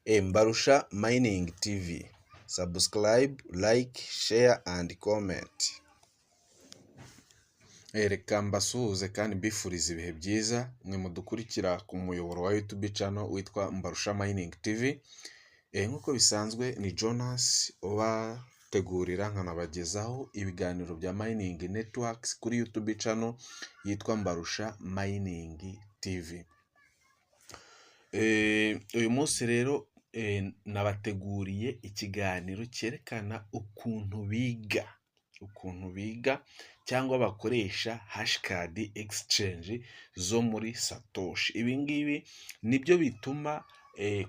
Mbarusha Mining TV, subscribe, like, share and comment. Reka mbasuhuze kandi mbifuriza ibihe byiza, mwe mudukurikira ku muyoboro wa YouTube channel witwa Mbarusha Mining TV. Nk'uko bisanzwe ni Jonas ubategurira nkanabagezaho ibiganiro bya mining networks kuri YouTube channel yitwa Mbarusha Mining TV. Uyu munsi rero nabateguriye ikiganiro cyerekana ukuntu biga cyangwa bakoresha hashcard exchange zo muri Satoshi. Ibi ngibi nibyo bituma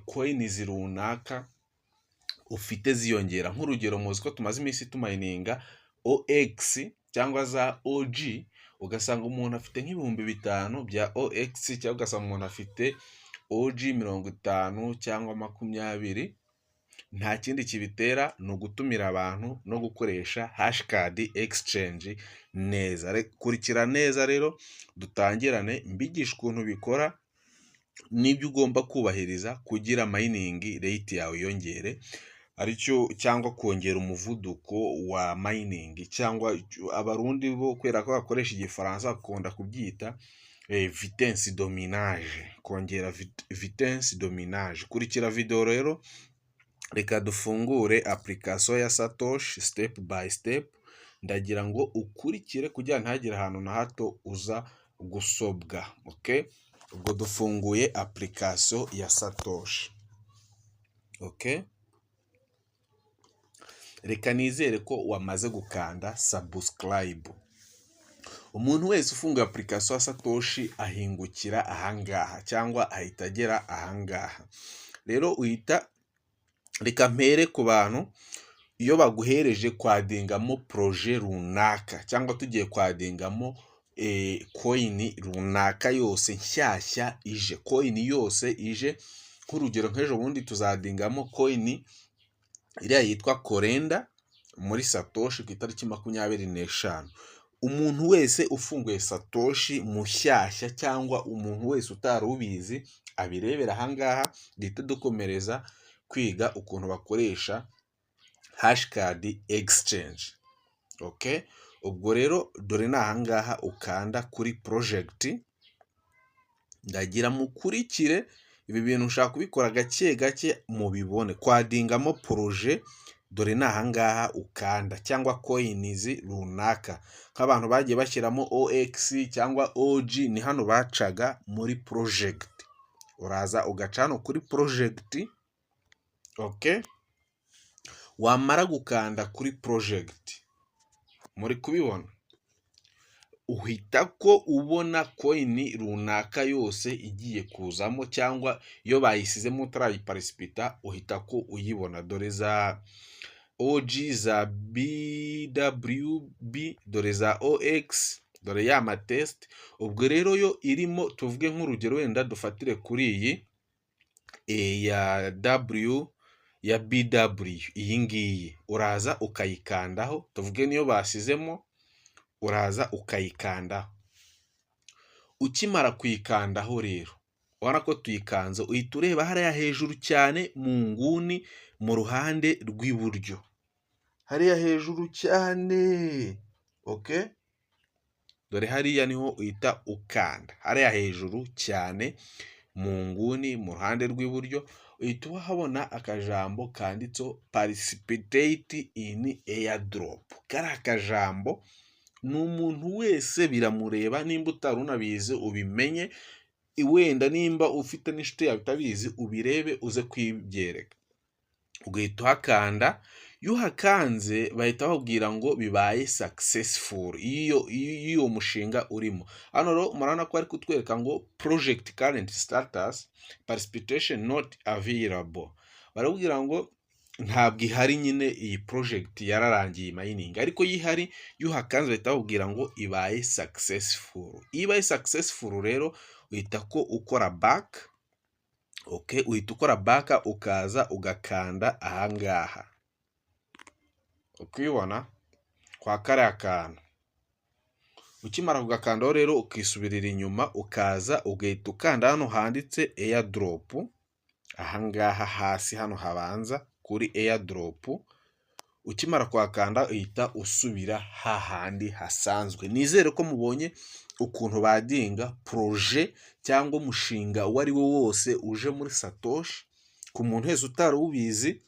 coins runaka ufite ziyongera. Nk'urugero, muzi ko tumaze iminsi tumininga OX cyangwa za OG, ugasanga umuntu afite nk'ibihumbi 5 bya OX, cyangwa ugasanga umuntu afite OG 50 cyangwa 20. Nta kindi kibitera, ni ugutumira abantu no gukoresha hashcard exchange neza. Kurikira neza rero, dutangirane mbigisha ukuntu bikora n'ibyo ugomba kubahiriza kugira mining rate yawe yiyongere, aricyo cyangwa kongera umuvuduko wa mining, cyangwa Abarundi bo kubera ko bakoresha Igifaransa bakunda kubyita vitesse de minage, kongera vitesse de minage. Kurikira video rero, reka dufungure application ya Satoshi step by step. Ndagira ngo ukurikire kugira ntihagire ahantu na hato uza gusobwa. Okay? Ubwo dufunguye application ya Satoshi. Okay? Reka nizere ko wamaze gukanda subscribe. Umuntu wese ufunguye application ya Satoshi ahingukira ahangaha cyangwa ahita agera ahangaha. Rero uhita, reka mpere ku bantu iyo baguhereje kwaddingamo projet runaka, cyangwa tugiye kwaddingamo coin runaka yose nshyashya ije, coin yose ije. Nk'urugero, nk'ejo bundi tuzaddingamo coin iriya yitwa Korenda muri Satoshi ku itariki 25. Umuntu wese ufunguye Satoshi mushyashya cyangwa umuntu wese utari ubizi abirebera ahangaha, duhite dukomereza kwiga ukuntu bakoresha hashcard exchange. Okay? Ubwo rero dore ni ahangaha ukanda kuri project. Ndagira mukurikire ibi bintu, ushaka kubikora gake gake mubibone. Kwaddingamo projet, dore ni ahangaha ukanda, cyangwa coins runaka, nk'abantu bagiye bashyiramo OX cyangwa OG, ni hano bacaga muri project. Uraza ugaca hano kuri project. Okay? Wamara gukanda kuri project, muri kubibona, uhita ko ubona coin runaka yose igiye kuzamo, cyangwa iyo bayisizemo utarayiparticipita uhita ko uyibona. Dore za OG, za BWB, dore za OX, dore ya matest. Ubwo rero yo irimo, tuvuge nk'urugero, wenda dufatire kuri iyi ya W ya BW, iyi ngiyi uraza ukayikandaho. Tuvuge niyo basizemo, uraza ukayikandaho. Ukimara kuyikandaho rero, urabona ko tuyikanze, uhita ureba hariya hejuru cyane mu nguni mu ruhande rw'iburyo, hariya hejuru cyane. Okay? Dore hariya niho uhita ukanda, hariya hejuru cyane mu nguni mu ruhande rw'iburyo, uhita uhabona akajambo kanditseho "Participate in airdrop". Kariya kajambo ni umuntu wese biramureba, nimba utari unabizi ubimenye, wenda nimba ufite n'inshuti yawe itabizi ubirebe uze kuyibyereka. Ugahita uhakanda. Iyo uhakanze bahita bakubwira ngo bibaye successful iyo uwo mushinga urimo. Hano rero murabona ko bari kutwereka ngo "Project current status, participation not available". Barakubwira ngo ntabwo ihari nyine, iyi project yararangiye mining, ariko iyo ihari, iyo uhakanze bahita bakubwira ngo ibaye successful. Iyo ibaye successful rero uhita ko ukora back. Okay, uhita ukora back, ukaza ugakanda ahangaha ukibona kwa kariya kantu. Ukimara kugakandaho rero, ukisubirira inyuma, ukaza ugahita ukanda hano handitse airdrop. Ahangaha hasi hano habanza kuri airdrop, ukimara kuhakanda uhita usubira hahandi hasanzwe. Nizere ko mubonye ukuntu badinga projet cyangwa umushinga uwo ari wo wose uje muri Satoshi. Ku muntu wese utari ubizi,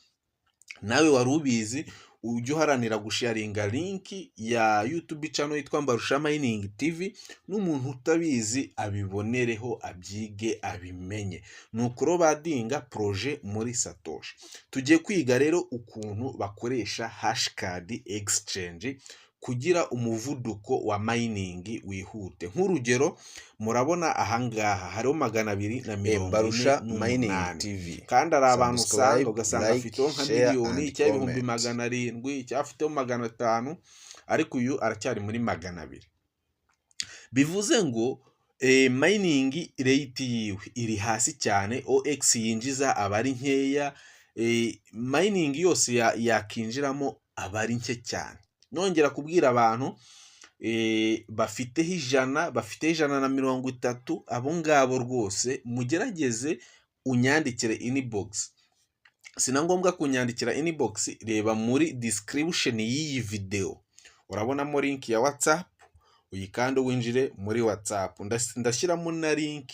nawe wari ubizi, ujye uharanira gusharinga link ya YouTube channel yitwa Mbarusha Mining TV, n'umuntu utabizi abibonereho, abyige, abimenye. Ni uko badinga projet muri Satoshi. Tugiye kwiga rero ukuntu bakoresha hashcard exchange kugira umuvuduko wa mining wihute. Nk'urugero, murabona ahangaha hariho 248 Mbarusha Mining TV. Kandi hari abantu usanga ugasanga afiteho nka miliyoni cyangwa 700,000 cyangwa afiteho 500, ariko uyu aracyari muri 200. Bivuze ngo mining rate yiwe iri hasi cyane, OX yinjiza aba ari nkeya, mining yose yakinjiramo aba ari nke cyane. Nongera kubwira abantu bafiteho 100, bafiteho 130, abo ngabo rwose mugerageze unyandikire inbox. Si na ngombwa kunyandikira inbox, reba muri description y'iyi video urabonamo link ya WhatsApp, uyikande winjire muri WhatsApp. Ndashyiramo na link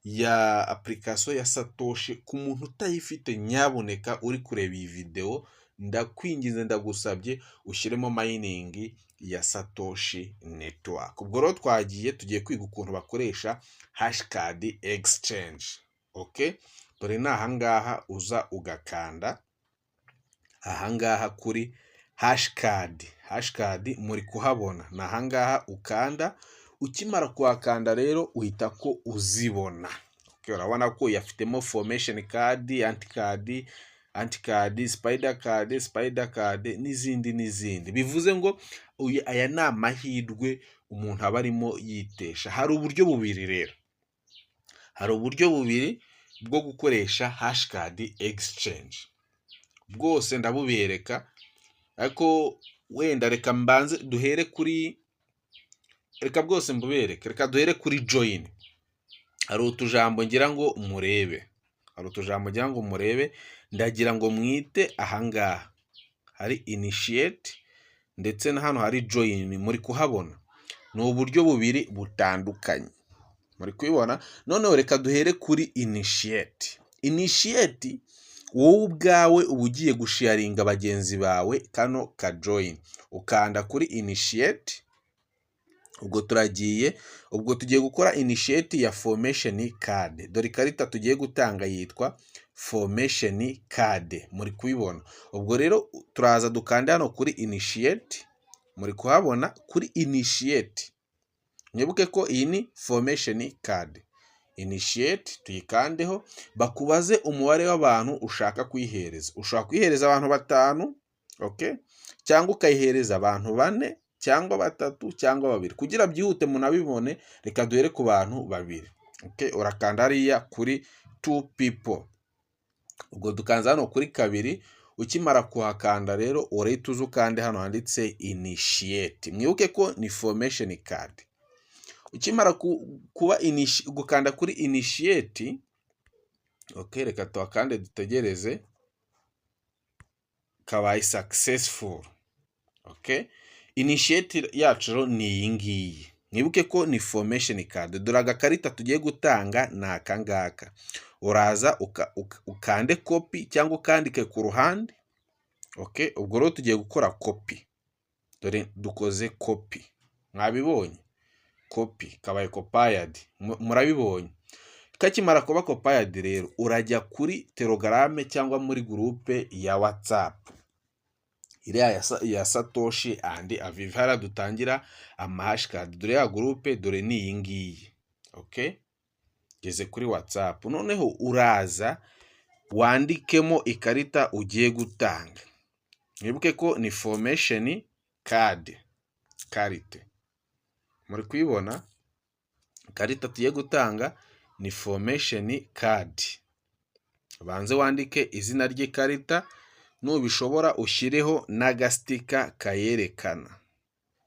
ya application ya Satoshi ku muntu utayifite. Nyabuneka uri kureba iyi video, ndakwinginze, ndagusabye, ushyiremo mining ya Satoshi Network. Ubwo rero twagiye, tugiye kwiga ukuntu bakoresha hashcard exchange. Okay, dore ni ahangaha uza ugakanda ahangaha kuri hashcard. Hashcard muri kuhabona, ni ahangaha ukanda. Ukimara kuhakanda rero uhita ko uzibona. Urabona ko yafitemo formation card, ant card, ant card, spider card, spider card n'izindi n'izindi. Bivuze ngo aya ni amahirwe umuntu aba arimo yitesha. Hari uburyo bubiri rero, hari uburyo bubiri bwo gukoresha hashcard exchange, bwose ndabubereka, ariko wenda reka mbanze duhere kuri, reka bwose mbubereke, reka duhere kuri join. Hari utujambo ngira ngo murebe, hari utujambo ngira ngo murebe. Ndagira ngo mwite ahangaha hari initiate ndetse na hano hari join. Muri kuhabona, ni uburyo bubiri butandukanye, muri kubibona. Noneho reka duhere kuri initiate. Initiate, wowe ubwawe uba ugiye gusharinga bagenzi bawe kano ka join, ukanda kuri initiate. Ubwo turagiye, ubwo tugiye gukora initiate ya formation card. Dore ikarita tugiye gutanga yitwa formation card, muri kubibona. Ubwo rero turaza dukanda hano kuri initiate, muri kuhabona kuri initiate. Mwibuke ko iyi ni formation card. Initiate tuyikandeho, bakubaze umubare w'abantu ushaka kuyihereza. Ushobora kuyihereza abantu batanu, okay, cyangwa ukayihereza abantu bane cyangwa batatu cyangwa babiri. Kugira byihute munabibone, reka duhere ku bantu babiri. Okay, urakanda hariya kuri two people. Ubwo dukanze hano kuri kabiri. Ukimara kuhakanda rero urahita uza ukande hano handitse initiate. Mwibuke ko ni formation card. Ukimara kuba gukanda kuri initiate, okay, reka tuhakande dutegereze, kabaye successful. Okay, initiate yacu rero ni iyi ngiyi. Mwibuke ko ni formation card. Dore agakarita tugiye gutanga ni aka ngaka. Uraza ukande copy cyangwa ukandike ku ruhande. Okay, ubwo rero tugiye gukora copy. Dore dukoze copy, mwabibonye, copy kabaye copied, murabibonye. Kakimara kuba copied rero urajya kuri Telegram cyangwa muri group ya WhatsApp iriya ya Satoshi and Avive, hariya dutangira amahashcard. Dore ya group, dore ni iyi ngiyi. Okay, geze kuri WhatsApp, noneho uraza wandikemo ikarita ugiye gutanga. Mwibuke ko ni formation card, carte muri kuyibona. Ikarita tugiye gutanga ni formation card. Ubanze wandike izina ry'ikarita, nubishobora ushyireho n'agasticker kayerekana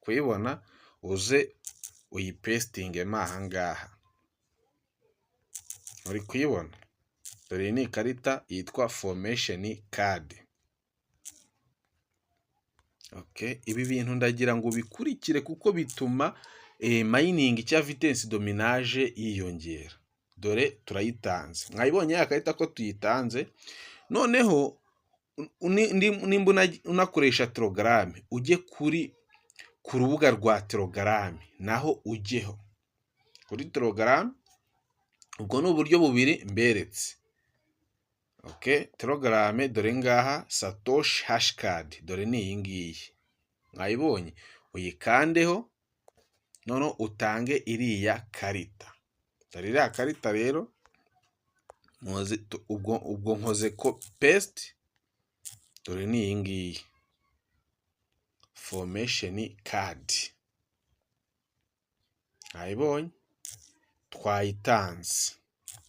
kuyibona, uze uyipastingemo aha ngaha. Uri kuyibona? Dore iyi ni ikarita yitwa formation card. Okay. Ibi bintu ndagira ngo bikurikire kuko bituma mining cyangwa vitesse de minage yiyongera. Dore turayitanze, mwayibonye ya karita ko tuyitanze. Noneho nimba unakoresha Telegram, ujye ku rubuga rwa Telegram, naho ujyeho kuri Telegram. Ubwo ni uburyo bubiri mberetse. Okay, Telegram, dore ngaha Satoshi hashcard, dore ni iyi ngiyi, mwayibonye. Uyikandeho, noneho utange iriya karita. Dore iriya karita rero, ubwo nkoze ko paste. Dore ni iyi ngiyi formation card, mwayibonye, twayitanze.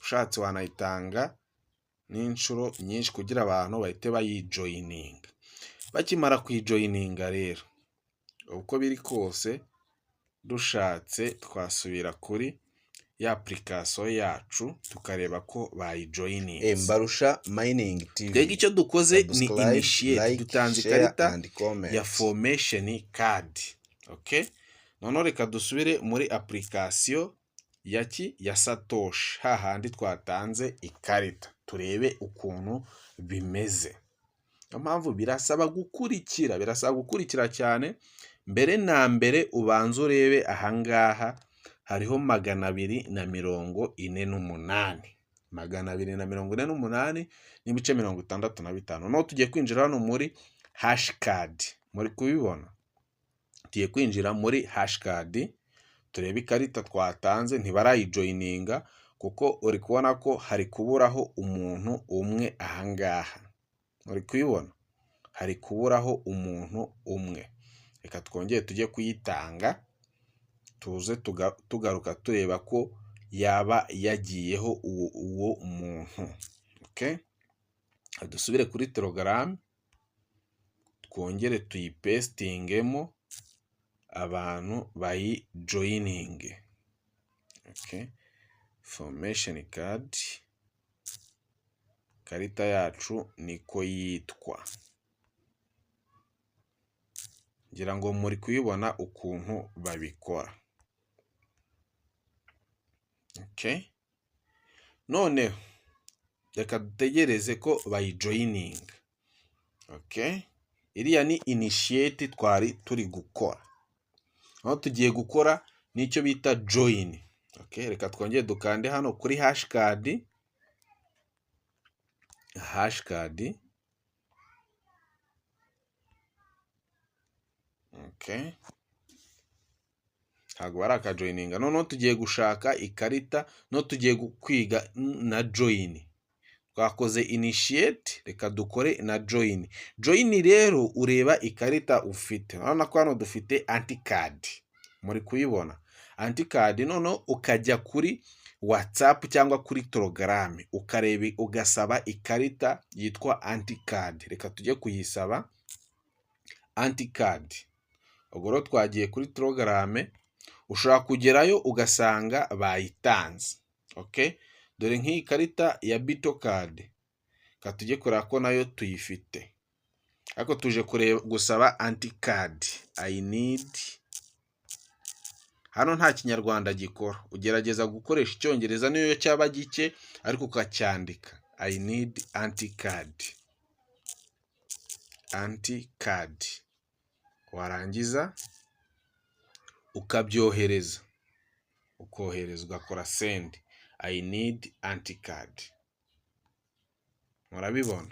Ushatse wanayitanga n'inshuro nyinshi kugira abantu bahite bayijoininga. Bakimara kuyijoininga rero, uko biri kose dushatse twasubira kuri ya application yacu tukareba ko bayijoininze. Mbarusha Mining TV. Twebwe icyo dukoze ni initiate, dutanze ikarita ya formation card. Okay, noneho reka dusubire muri application ya ki ya Satoshi, hahandi twatanze ikarita, turebe ukuntu bimeze. Niyo mpamvu birasaba gukurikira, birasaba gukurikira cyane. Mbere na mbere ubanze urebe ahangaha hariho 248, 248.65. Noneho tugiye kwinjira hano muri hashcard, muri kubibona, tugiye kwinjira muri hashcard turebe ikarita twatanze. Ntibarayijoininga kuko uri kubona ko hari kuburaho umuntu umwe ahangaha, uri kubibona, hari kuburaho umuntu umwe. Reka twongere tujye kuyitanga, tuze tugaruka tureba ko yaba yagiyeho uwo muntu. Okay, dusubire kuri Telegram, twongere tuyipastingemo, abantu bayijoininge. Okay, formation card, ikarita yacu niko yitwa. Ngira ngo muri kuyibona ukuntu babikora. Okay, noneho reka dutegereze ko bayijoininga. Okay, iriya ni initiate twari turi gukora, aho tugiye gukora n'icyo bita join. Okay, reka twongere dukande hano kuri hashcard, hashcard. Okay, ntabwo barakajoininga. Noneho tugiye gushaka ikarita, noneho tugiye kwiga na join. Twakoze initiate, reka dukore na join. Join rero ureba ikarita ufite, urabona ko hano dufite anticard, muri kuyibona anticard. Noneho ukajya kuri WhatsApp cyangwa kuri Telegram, ukareba ugasaba ikarita yitwa anticard. Reka tujye kuyisaba anticard. Ubwo rero twagiye kuri Telegram, ushobora kugerayo ugasanga bayitanze. Okay, dore nk'iyi karita ya bito card, reka tujye kureba ko nayo tuyifite, ariko tuje kureba gusaba anticard. I need, hano nta Kinyarwanda gikora, ugerageza gukoresha Icyongereza niyo cyaba gike ariko ukacyandika. I need anticard, anticard, warangiza ukabyohereza, ukohereza, ugakora send. I need anticard, murabibona,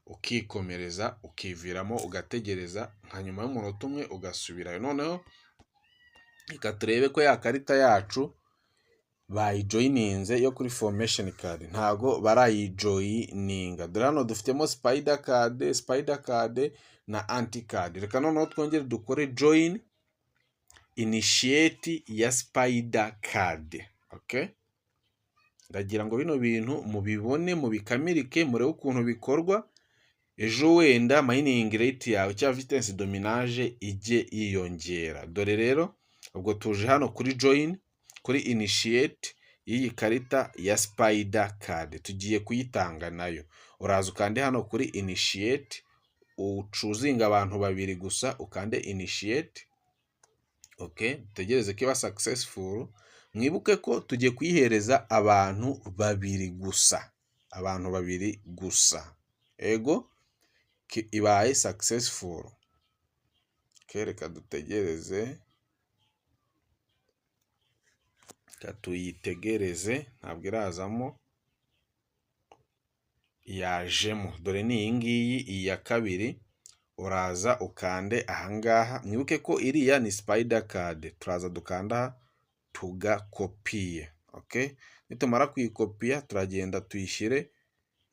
ukikomereza, ukiviramo, ugategereza nka nyuma y'umunota umwe ugasubirayo. Noneho reka turebe ko ya karita yacu bayijoininze yo kuri formation card. Ntago barayijoininga. Dore hano dufitemo spider card, spider card na anticard. Reka noneho twongere dukore join initiate ya spider card. Okay, ndagira ngo bino bintu mubibone, mubikamirike, murebe ukuntu bikorwa. Ejo wenda mining rate yawe cyangwa vitesse de minage ijye yiyongera. Dore rero ubwo tuje hano kuri join, kuri initiate ya spider card. y'iyi karita ya Spider Card, tugiye kuyitanga nayo. Uraza ukande hano kuri initiate, uchoosinga abantu babiri gusa, ukande initiate. Okay, dutegereze ko iba successful. Mwibuke ko tugiye kuyihereza abantu babiri gusa, abantu babiri gusa. Ego, ibaye successful. Reka dutegereze, reka tuyitegereze, ntabwo irazamo, yajemo. Dore ni iyi ngiyi, iyi ya kabiri, uraza ukande ahangaha. Mwibuke ko iriya ni Spider Card, turaza dukanda aha tugakopiye. Okay, nitumara kuyikopiya turagenda tuyishyire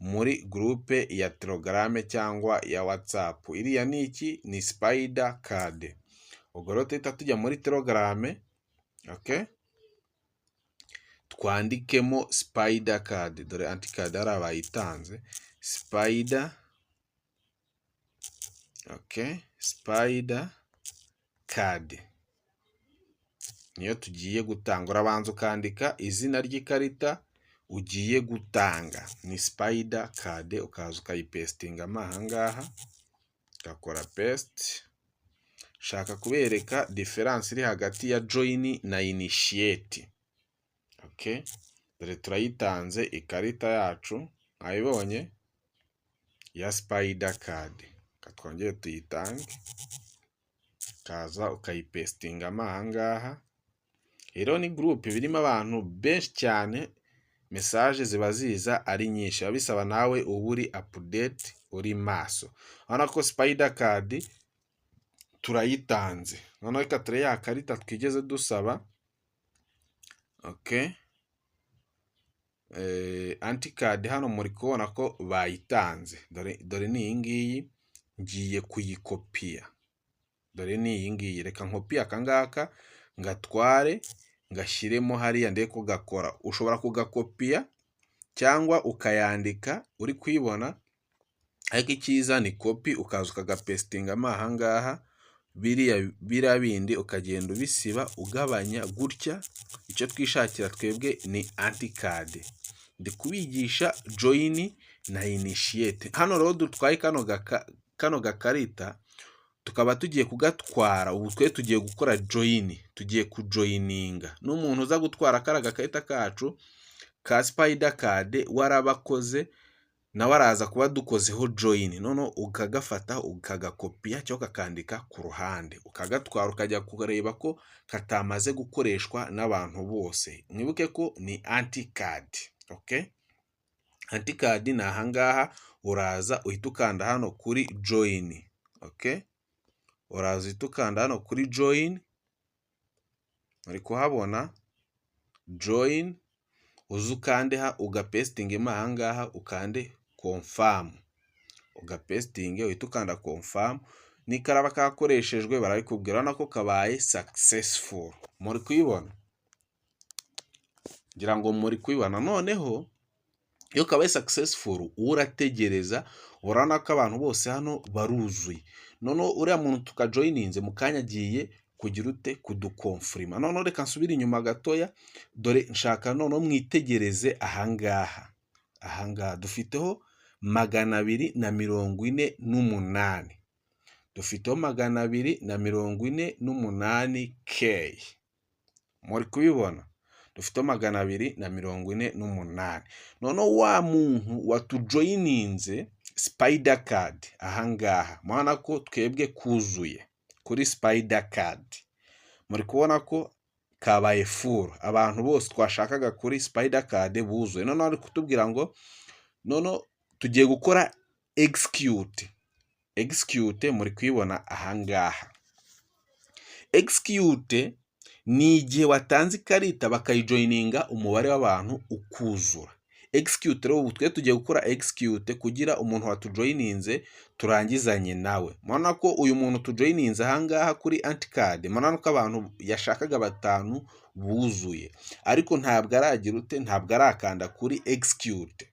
muri groupe ya Telegram cyangwa ya WhatsApp. Iriya ni iki? Ni Spider Card. Ubwo rero tuhita tujya muri Telegram, okay, twandikemo Spider Card. Dore Ant Card hariya bayitanze, Spider, okay, Spider Card niyo tugiye gutanga. Urabanza ukandika izina ry'ikarita ugiye gutanga, ni Spider Card, ukaza ukayipastingamo aha ngaha, ugakora paste. Nshaka kubereka différence iri hagati ya join na initiate. Okay, dore turayitanze ikarita yacu, mwayibonye ya Spider Card. Reka twongere tuyitange, ukaza ukayipastingamo aha ngaha. Rero ni groupe birimo abantu benshi cyane, message ziba ziza ari nyinshi, biba bisaba nawe uba uri update, uri maso. Urabona ko Spider Card turayitanze. Noneho reka turebe ya karita twigeze dusaba. Okay, Ant Card hano muri kubona ko bayitanze. Dore ni iyi ngiyi, ngiye kuyikopiya. Dore ni iyi ngiyi, reka nkopiye aka ngaka ngatware ngashyiremo hariya ndebe ko gakora. Ushobora kugakopiya cyangwa ukayandika uri kuyibona, ariko icyiza ni copy, ukaza ukagapastingamo aha ngaha, biriya bindi ukagenda ubisiba ugabanya gutya. Icyo twishakira twebwe ni Ant Card. Ndi kubigisha join na initiate. Hano rero dutwaye kano gakarita, tukaba tugiye kugatwara. Ubu twe tugiye gukora join, tugiye kujoininga n'umuntu uza gutwara kariya gakarita kacu ka Spider Card, warabakoze nawe araza kuba dukozeho join. Noneho ukagafata ukagakopiya cyangwa ukakandika ku ruhande, ukagatwara ukajya kureba ko katamaze gukoreshwa n'abantu bose. Mwibuke ko ni Ant Card. Okay, Ant Card ni ahangaha, uraza uhita ukanda hano kuri join. Okay, uraza uhita ukanda hano kuri join, uri kuhabona join, uze ukande ha ugapastingemo ahangaha, ukande confirm, ugapastinge uhita ukanda confirm. Nikaraba kakoreshejwe barabikubwira. Urabona ko kabaye successful, muri kuyibona, ngira ngo muri kuyibona. Noneho iyo kabaye successful urategereza, urabona ko abantu bose hano baruzuye. Noneho uriya muntu tukajoininze mu kanya agiye kugira ute? Kuduconfirma. Noneho reka nsubire inyuma gatoya. Dore nshaka noneho mwitegereze ahangaha. Ahangaha dufiteho 248, dufiteho 248 K, muri kubibona, dufiteho 248. Noneho wa muntu watujoininze Spider Card ahangaha, murabona ko twebwe kuzuye kuri Spider Card, muri kubona ko kabaye full, abantu bose twashakaga kuri Spider Card buzuye. Noneho ari kutubwira ngo noneho tugiye gukora execute. Execute muri kuyibona ahangaha. Execute ni igihe watanze ikarita bakayijoininga, umubare w'abantu ukuzura. Execute rero, ubu twe tugiye gukora execute kugira umuntu watujoininze turangizanye nawe. Murabona ko uyu muntu tujoininze ahangaha kuri Ant Card, murabona ko abantu yashakaga batanu buzuye, ariko ntabwo aragira ute? Ntabwo arakanda kuri execute.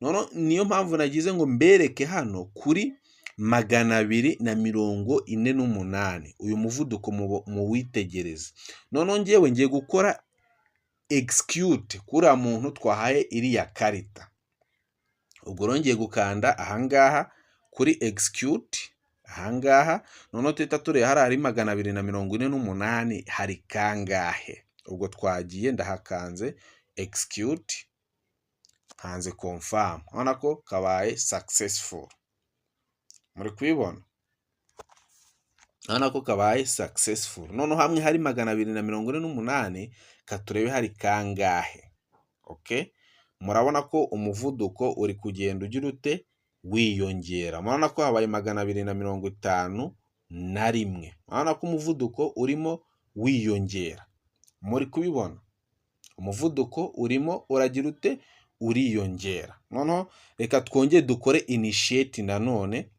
Noneho niyo mpamvu nagize ngo mbereke hano kuri 248, uyu muvuduko muwitegereze. Noneho ngewe ngiye gukora execute kuriya muntu twahaye iriya karita. Ubwo rero ngiye gukanda ahangaha kuri execute ahangaha, noneho tuhita tureba hariya hari 248 hari kangahe. Ubwo twagiye, ndahakanze execute, nkanze confirm, urabona ko kabaye successful. Muri kubibona? Urabona ko kabaye successful. Noneho hamwe hari 248, katurebe hari kangahe. Okay, murabona ko umuvuduko uri kugenda ugira ute? Wiyongera. Murabona ko habaye 251. Murabona ko umuvuduko urimo wiyongera. Muri kubibona? Umuvuduko urimo uragira ute? Uriyongera. Noneho reka twongere dukore initiate nanone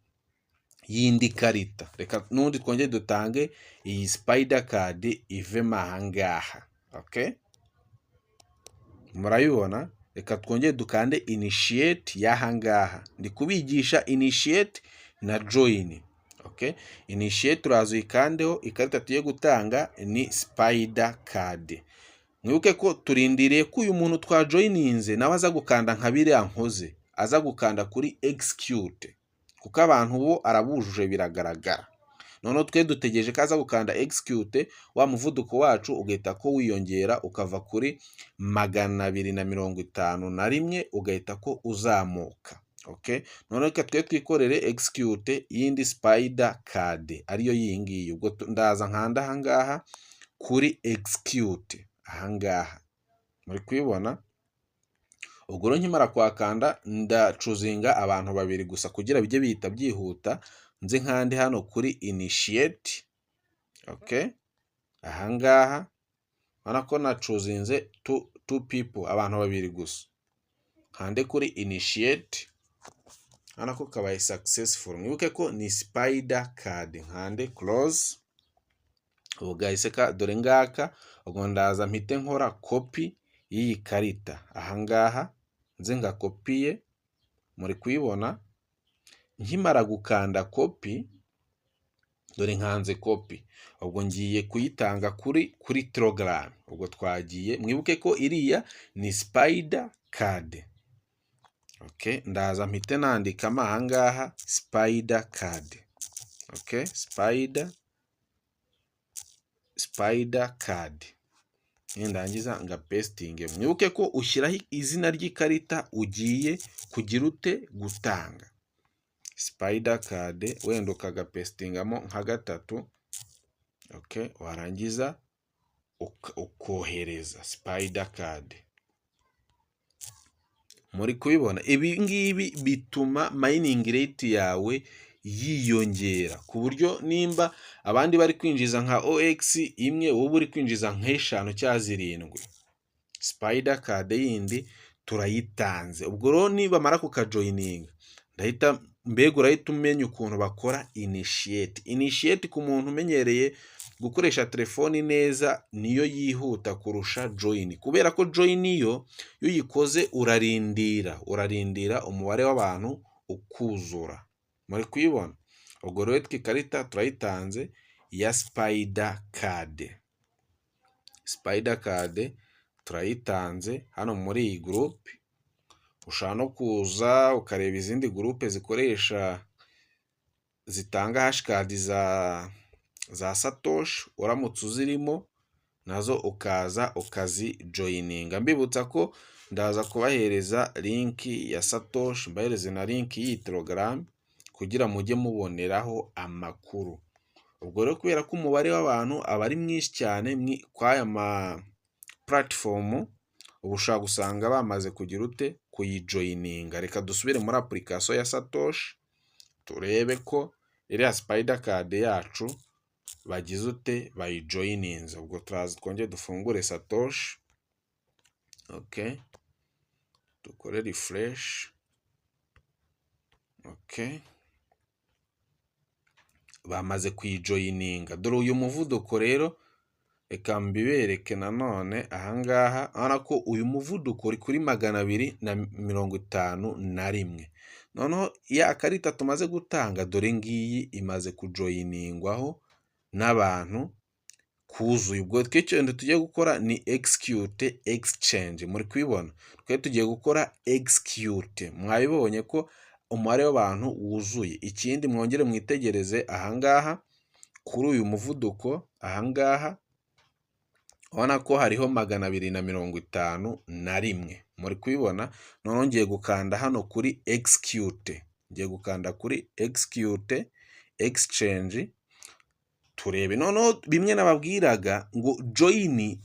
y'indi karita. Reka n'ubundi twongere dutange iyi spider card ivemo ahangaha. Okay, murabibona? Reka twongere dukande initiate y'ahangaha. Ndi kubigisha initiate na join. Okay, initiate uraza uyikandeho. Ikarita tugiye gutanga ni spider card. Mwibuke ko turindiriye ko uyu muntu twajoyininze nawe aza gukanda nka biriya nkoze, aza gukanda kuri execute, kuko abantu bo arabujuje biragaragara. Noneho twe dutegereje ko aza gukanda execute, wa muvuduko wacu ugahita ko wiyongera, ukava kuri 251 ugahita ko uzamuka. Okay, noneho reka twe twikorere execute y'indi spider card, ariyo iyi ngiyi. Ubwo ndaza nkanda ahangaha kuri execute ahangaha, muri kubibona? Ubwo rero nkimara kuhakanda, ndachoosinga abantu babiri gusa kugira bijye bihita byihuta. Nze nkande hano kuri initiate. Okay, ahangaha urabona ko nachoosinze two people, abantu babiri gusa. Nkande kuri initiate, urabona ko kabaye successful. Mwibuke ko ni spider card. Nkande close. Ubu gahise ka, dore ngaka. Ubwo ndaza mpite nkora copy y'iyi karita ahangaha, nze ngakopiye. Muri kuyibona? Nkimara gukanda copy, dore nkanze copy. Ubwo ngiye kuyitanga kuri Telegram. Ubwo twagiye, mwibuke ko iriya ni spider card. Okay, ndaza mpite nandikamo ahangaha spider card. Okay, spider card. Nindangiza nga pastinge. Mwibuke ko ushyiraho izina ry'ikarita ugiye kugira ute? Gutanga. Spider card, wenda ukagapastingamo nka gatatu. Okay, warangiza ukohereza spider card. Muri kubibona? Ibi ngibi bituma mining rate yawe yiyongera, ku buryo nimba abandi bari kwinjiza nka OX imwe, wowe uri kwinjiza nk'eshanu cyangwa zirindwi. Spider card yindi turayitanze. Ubwo rero nibamara kukajoininga, ndahita mbega urahita umenya ukuntu bakora initiate. Initiate ku muntu umenyereye gukoresha telefoni neza niyo yihuta kurusha join, kubera ko join yo iyo uyikoze urarindira, urarindira umubare w'abantu ukuzura. Muri kuyibona? Ubwo rero twe ikarita turayitanze ya spider card. Spider card turayitanze hano muri iyi groupe. Ushobora no kuza ukareba izindi groupe zikoresha, zitanga hashcard za Satoshi, uramutse uzirimo nazo ukaza ukazijoininga. Mbibutsa ko ndaza kubahereza link ya Satoshi, mbahereze na link y'iyi Telegram kugira mujye muboneraho amakuru. Ubwo rero kubera ko umubare w'abantu aba ari mwinshi cyane kw'aya ma platform, ubu ushobora gusanga bamaze kugira ute? Kuyijoininga. Reka dusubire muri application ya Satoshi turebe ko iriya spider card yacu bagize ute? Bayijoininze. Ubwo turaza twongere dufungure Satoshi. Okay, dukore refresh. Okay, bamaze kuyijoininga. Dore uyu muvuduko rero, reka mbibereke nanone ahangaha. Urabona ko uyu muvuduko uri kuri 251. Noneho ya karita tumaze gutanga, dore ngiyi imaze kujoiningwaho n'abantu Kuzuye. Ubwo twe ikintu tugiye gukora ni execute exchange. Muri kubibona, twe tugiye gukora execute. Mwabibonye ko umubare w'abantu wuzuye. Ikindi, mwongere mwitegereze ahangaha kuri uyu muvuduko. Ahangaha ubona ko hariho 251. Muri kubibona? Noneho ngiye gukanda hano kuri execute, ngiye gukanda kuri execute exchange, turebe. Noneho bimwe nababwiraga ngo join,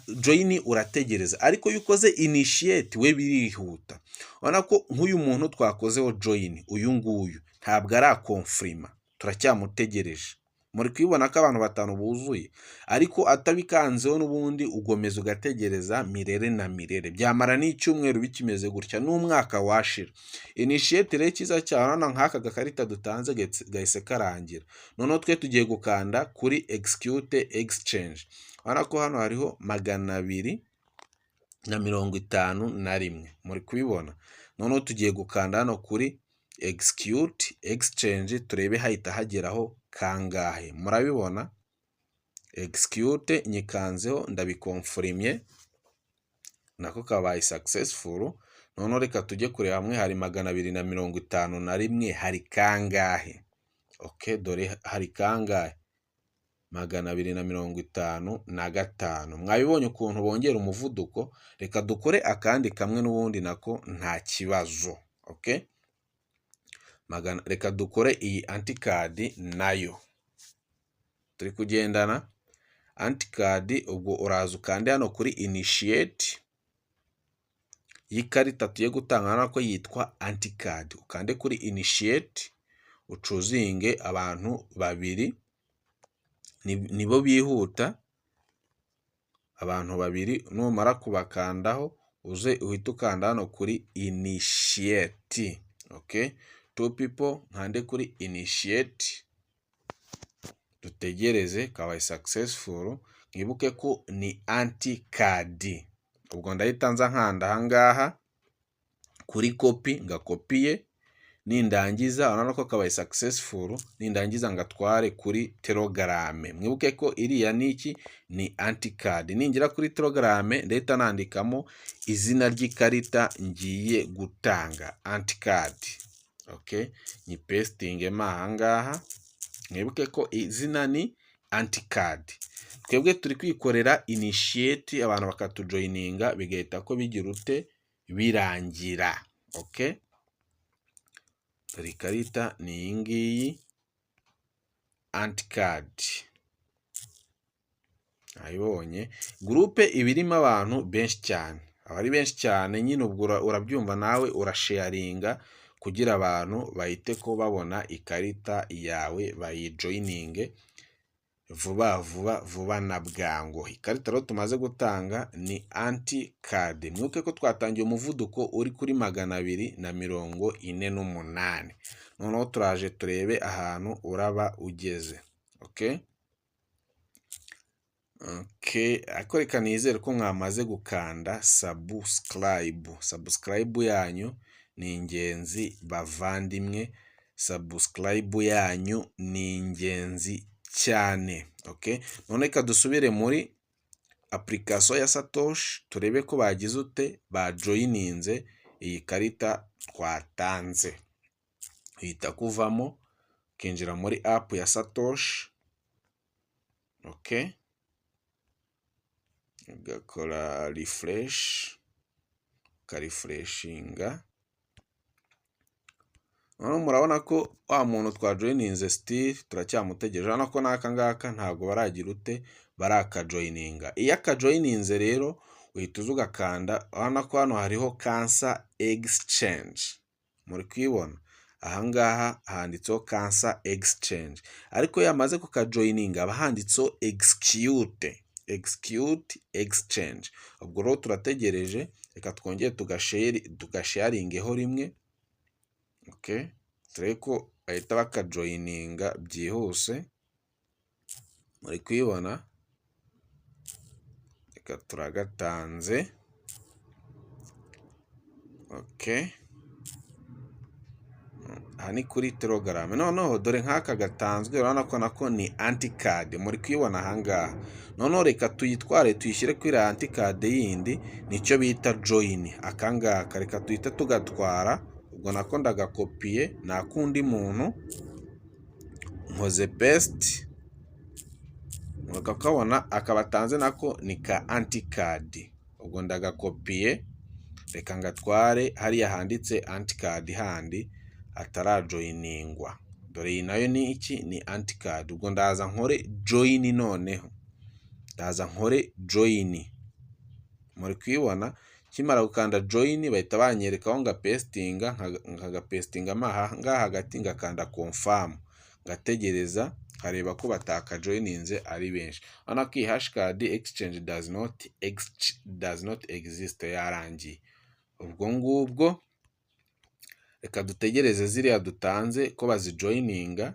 join urategereza, ariko iyo ukoze initiate we birihuta. Urabona ko nk'uyu muntu twakozeho join, uyu nguyu ntabwo araconfirma, turacyamutegereje. Muri kubibona ko abantu batanu buzuye, ariko atabikanzeho n'ubundi ugomeza ugategereza mirere na mirere, byamara n'icyumweru bikimeze gutya, n'umwaka washira. Initiate rero, icyiza cyaho, urabona nk'aka gakarita dutanze gahise karangira. Noneho twe tugiye gukanda kuri execute exchange. Urabona ko hano hariho 251. Muri kubibona? Noneho tugiye gukanda hano kuri execute exchange, turebe hahita hageraho kangahe. Murabibona, execute nyikanzeho, ndabiconfirmye, nako kabaye successful. Noneho reka tujye kureba hamwe hari 251, hari kangahe? Okay, dore hari kangahe? 255. Mwabibonye ukuntu bongera umuvuduko? Reka dukore akandi kamwe n'ubundi nako nta kibazo. Okay, reka dukore iyi anticard nayo. Turi kugendana anticard. Ubwo uraza ukande hano kuri initiate y'ikarita tugiye gutanga. Urabona ko yitwa anticard. Ukande kuri initiate, uchoosinge abantu babiri, nibo bihuta. Abantu babiri numara kubakandaho, uze uhite ukanda hano kuri initiate. Okay, two people, nkande kuri initiate, dutegereze. Kabaye successful. Mwibuke ko ni anticard. Ubwo ndahita nza nkanda ahangaha kuri copy, ngakopiye. Nindangiza, urabona ko kabaye successful, nindangiza ngatware kuri Telegram. Mwibuke ko iriya ni iki? Ni anticard. Ningera kuri Telegram, ndahita nandikamo izina ry'ikarita ngiye gutanga, anticard. Okay, nyipastingemo ahangaha. Mwibuke ko izina ni anticard. Twebwe turi kwikorera initiate, abantu bakatujoininga, bigahita ko bigira ute? Birangira. Okay, dore ikarita ni iyi ngiyi, anticard. Nayibonye. Groupe iba irimo abantu benshi cyane, aba ari benshi cyane nyine. Ubwo urabyumva nawe, urasharinga kugira abantu bahite ko babona ikarita yawe, bayijoininge vuba vuba, vuba na bwangu. Ikarita rero tumaze gutanga ni anticard. Mwibuke ko twatangiye umuvuduko uri kuri 248. Noneho turaje turebe ahantu uraba ugeze. Okay, ariko reka nizere ko mwamaze gukanda subscribe. Subscribe yanyu ni ingenzi, bavandimwe, subscribe yanyu ni ingenzi cyane. Okay, none reka dusubire muri application ya Satoshi, turebe ko bagize ute, bajoininze iyi karita twatanze. Uhita kuvamo, ukinjira muri app ya Satoshi. Okay, ugakora refresh, ukarefreshinga. Noneho murabona ko wa muntu twajoininze still turacyamutegereje. Urabona ko n'aka ngaka ntabwo baragira ute? Barakajoininga. Iyo akajoininze rero, uhita uza ugakanda. Urabona ko hano hariho cancel exchange. Muri kuyibona ahangaha handitseho cancel exchange, ariko iyo yamaze kukajoininga haba handitseho execute exchange. Ubwo rero turategereje. Reka twongere tugasharingeho rimwe. Okay, turebe ko bahita bakajoininga byihuse. Muri kuyibona? Reka turagatanze. Okay, Aha ni kuri Telegram. Noneho dore nk'aka gatanzwe, urabona ko nako ni anticard, muri kuyibona ahangaha. Noneho reka tuyitware, tuyishyire kuri iriya anticard yindi, nicyo bita join. Akangaka reka tuhite tugatwara. Ubwo nako ndagakopiye, ni ak'undi muntu, nkoze paste, mukakabona. Akaba atanze nako ni ka anticard. Ubwo ndagakopiye, reka ngatware hariya handitse anticard, handi atarajoyiningwa. Dore iyi nayo ni iki? Ni anticard. Ubwo ndaza nkore join. Noneho ndaza nkore join, muri kuyibona. Nkimara gukanda join, bahita banyereka aho ngapesitinga, nkagapesitingamo aha ngaha hagati, ngakanda confirm, ngategereza nkareba ko batakajoyininze ari benshi. Urabona ko iyi hashcard exchange does not exist, yarangiye. Ubwo ngubwo reka dutegereze ziriya dutanze ko bazijoyininga.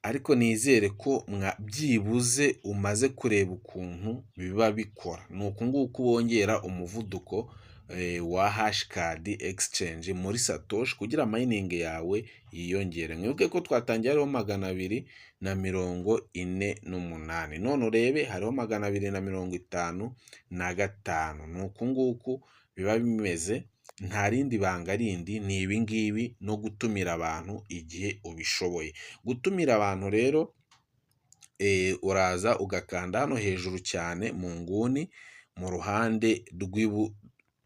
Ariko nizere ko byibuze umaze kureba ukuntu biba bikora. Ni uku nguku bongera umuvuduko wa hashcard exchange muri Satoshi kugira mining yawe yiyongere. Mwibuke ko twatangiye hariho 248, none urebe hariho 255. Ni uku nguku biba bimeze, nta rindi banga rindi, ni ibi ngibi no gutumira abantu igihe ubishoboye. Gutumira abantu rero, uraza ugakanda hano hejuru cyane mu nguni, mu ruhande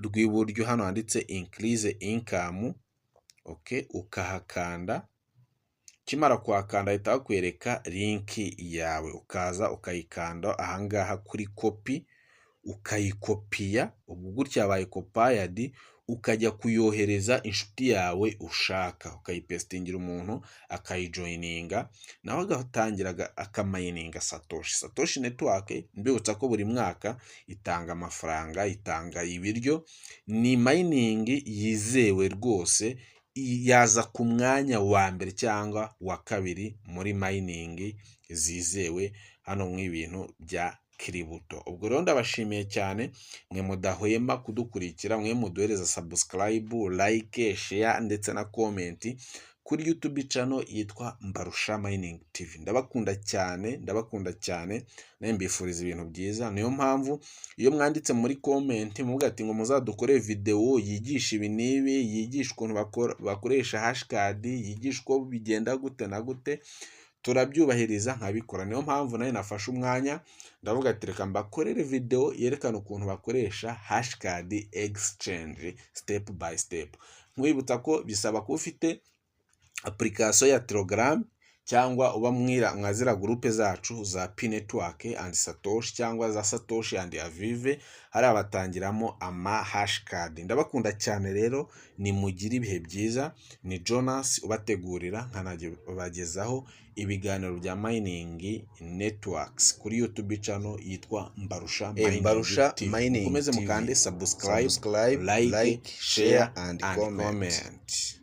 rw'iburyo, hano handitse "Increase income". Okay, ukahakanda. Ukimara kuhakanda, bahita bakwereka link yawe, ukaza ukayikanda ahangaha kuri copy, ukayikopiya. Ubwo gutya yabaye copied, ukajya kuyohereza inshuti yawe ushaka, ukayipesitingira umuntu, akayijoyininga, nawe agatangira akamayininga Satoshi. Satoshi Network, mbibutsa ko buri mwaka itanga amafaranga, itanga ibiryo, ni mining yizewe rwose, yaza ku mwanya wa mbere cyangwa wa kabiri muri mining zizewe hano mu ibintu bya crypto. Ubwo rero ndabashimiye cyane mwe mudahwema kudukurikira, mwe muduhereza subscribe, like, share ndetse na comment kuri YouTube channel yitwa Mbarusha Mining TV. Ndabakunda cyane, ndabakunda cyane, nawe mbifuriza ibintu byiza. Niyo mpamvu iyo mwanditse muri comment muvuga ati ngo muzadukore video yigisha ibi n'ibi, yigisha ukuntu bakoresha hashcard, yigisha uko bigenda gute na gute, turabyubahiriza nkabikora. Niyo mpamvu nawe nafashe umwanya, ndavuga ati reka mbakorere video yerekana ukuntu bakoresha hashcard exchange step by step. Nkwibutsa ko bisaba kuba ufite application ya Telegram, cyangwa uba mwira mwa ziriya groupe zacu za Pi Network and Satoshi, cyangwa za Satoshi and Avive, hariya batangiramo ama hashcard. Ndabakunda cyane rero, nimugire ibihe byiza. Ni Jonas ubategurira nkanabagezaho ibiganiro bya mining networks kuri YouTube channel yitwa Mbarusha Mining Mbarusha TV. Mining Mukomeze TV. mukande subscribe, Subscribe, like, like, share share and and comment. comment.